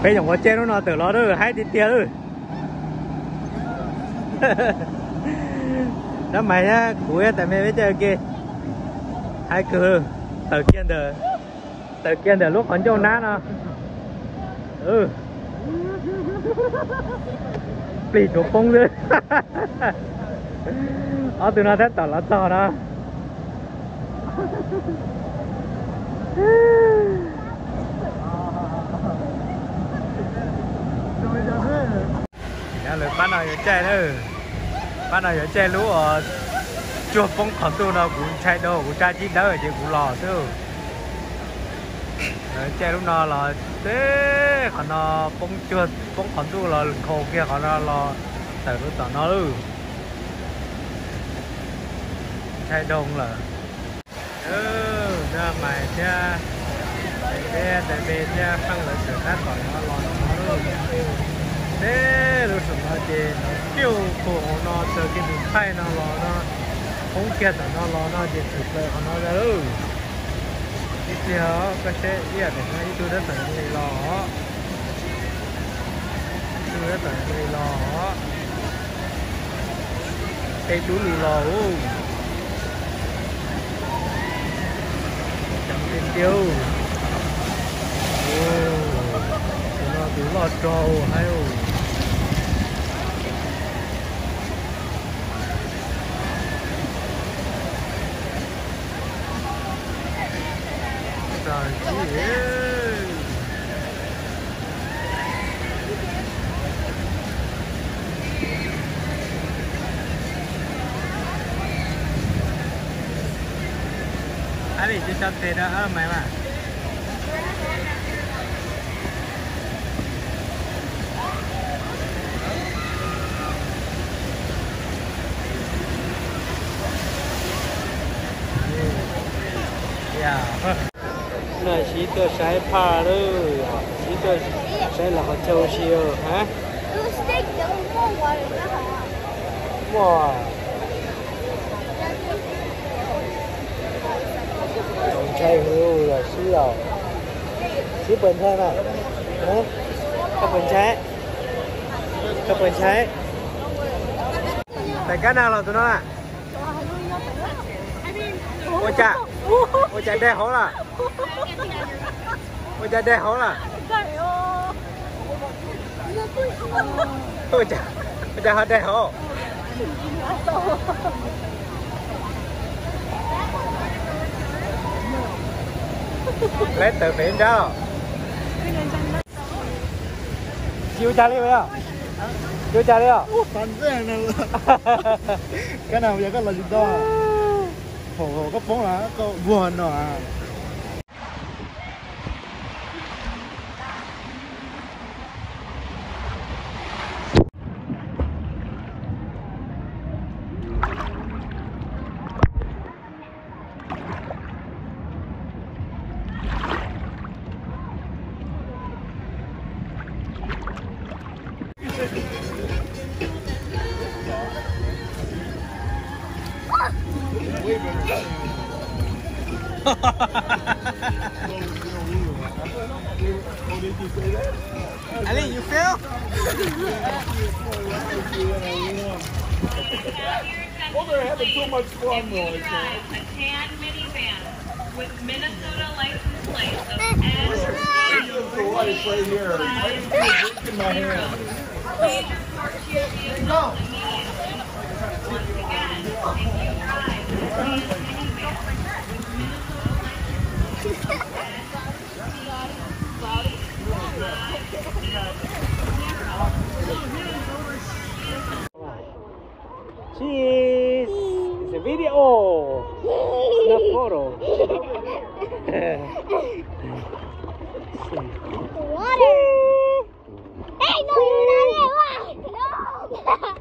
Peb nyuam qhuav caij lub no tawm los lawm, haib tiag tiag lawm. Dab Maiv thiab kuv thiab tais me peb caij ua ke. Haib kawg, tawm kiag ntawm, tawm kiag ntawm lub qhov ncauj nab no. Plig tsuav poob xwb. Ob tug no tab tom los txog no. Lawv pab no yuav caij, pab no yuav caij lub uas tsuag poob qhov ntuj no, kuv ntshai dhau, kuv tsa tsib dawb ces kuv los xwb. Lawv caij lub no los teb qhov no poob, poob qhov ntuj los nkhaus kiag qhov no los tawm rau tom no lawm. Ntshai dhau lawm. Dab Maiv thiab, peb tais me thiab Feej lawv sawv tab tom no los no. Teb lub saum no ces no piuj puag hauv no raws kiag tus thaij no los no, poob kiag tom no los no ces txwm plaws qhov no lawm. Ib pliag koj saib ib yam no ib tug tab tom li los, ib tug tab tom li los. Tej dub lug los. Ceev tiag tiag. Tus no tus loj rog haib. Ab li, tso tes rau Maiv mas. Sib tuaj saib phaj lawm, sib tuaj saib los qhov chaw ua si ha. Muaj ntshai hwv yog sib los, sib puas ntshai mas, koj puas ntshai, koj puas ntshai. Tais kab nag los tus no na. Ua cas, ua cas daig hauv lawm? Ua cas daig hauv lawm? Ua cas ho daig hauv? Lawv tawm pem nrab os. Tsis ua cas li os. Tsis ua cas li os. Kab nag, yog koj los tsis tau, thaum koj poob los koj vuag no. Ali, you feel? Oh, they're having so much fun, though. It's a tan minivan with Minnesota license plates of N J right here. It's in my hand. Please report to your vehicle immediately. Once again, if you drive a tan minivan with Minnesota license plates of N J, Cheese. It's a video, not photo. Water. Hey, no, you're not it. Why? No.